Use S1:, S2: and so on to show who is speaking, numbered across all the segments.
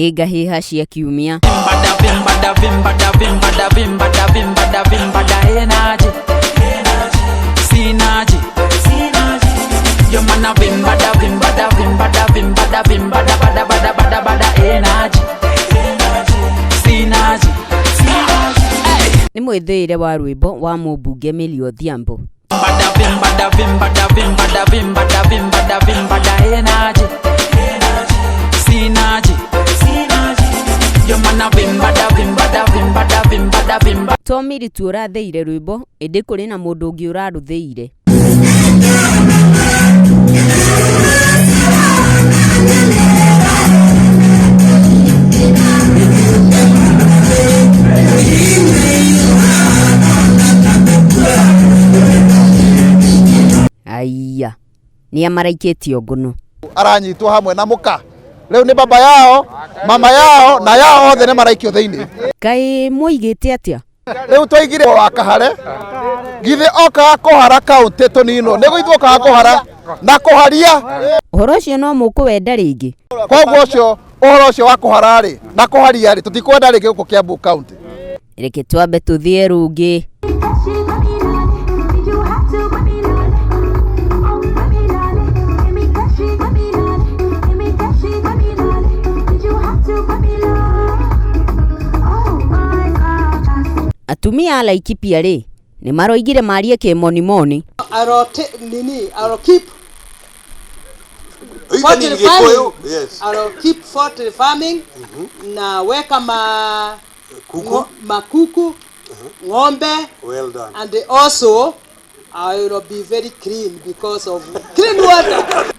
S1: Nĩ ngahĩha cia kiumia. Nĩ mwĩthĩĩre wa rwĩmbo wa mũmbunge Millie Odhiambo. To Millie tu ũrathĩire rwĩmbo ĩndĩ kũrĩ na mũndũ ũngĩ ũrarũthĩire. Aiya, nĩa maraikĩtio ngũnũ.
S2: Aranyitwo hamwe na muka riu ni baba yao mama yao na yao othe ni maraikio thiini.
S1: Kaĩ mwoigĩte atĩa?
S2: Riu twaigire wa Kahare githe okaga kuhara kaunti tuninwo ni gwithwo okaga kuhara na kuharia.
S1: Ũhoro ũcio no mũkũwenda rĩngĩ?
S2: Koguo ũcio ũhoro ũcio wa kuhara rĩ na kuharia rĩ tutikwenda rĩngĩ gũkũ Kiambu County.
S1: Reke twambe tũthiĩ rũngĩ. Atumia a Laikipia rĩ nĩ maroigire marie kĩmonimoni.
S3: I'll keep poultry farming na weka ma kuku, makuku, ng'ombe.
S4: Well done.
S3: And also I will be very clean because of clean water.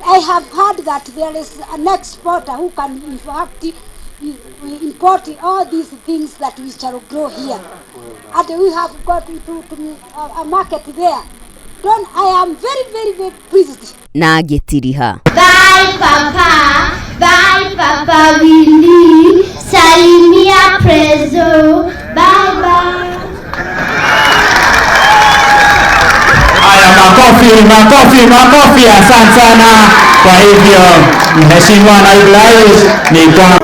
S5: I have heard that there is an exporter who can in fact import all these things that we shall grow here. And we have got to a market there. Don't, I am very, very, very pleased.
S1: Na ngĩtiriha.
S6: Bye papa, bye papa Willy, salimia prezo, bye bye.
S7: Haya, makofi, makofi, makofi, asante sana. Kwa hivyo Mheshimiwa Naibu Rais, ni kwamba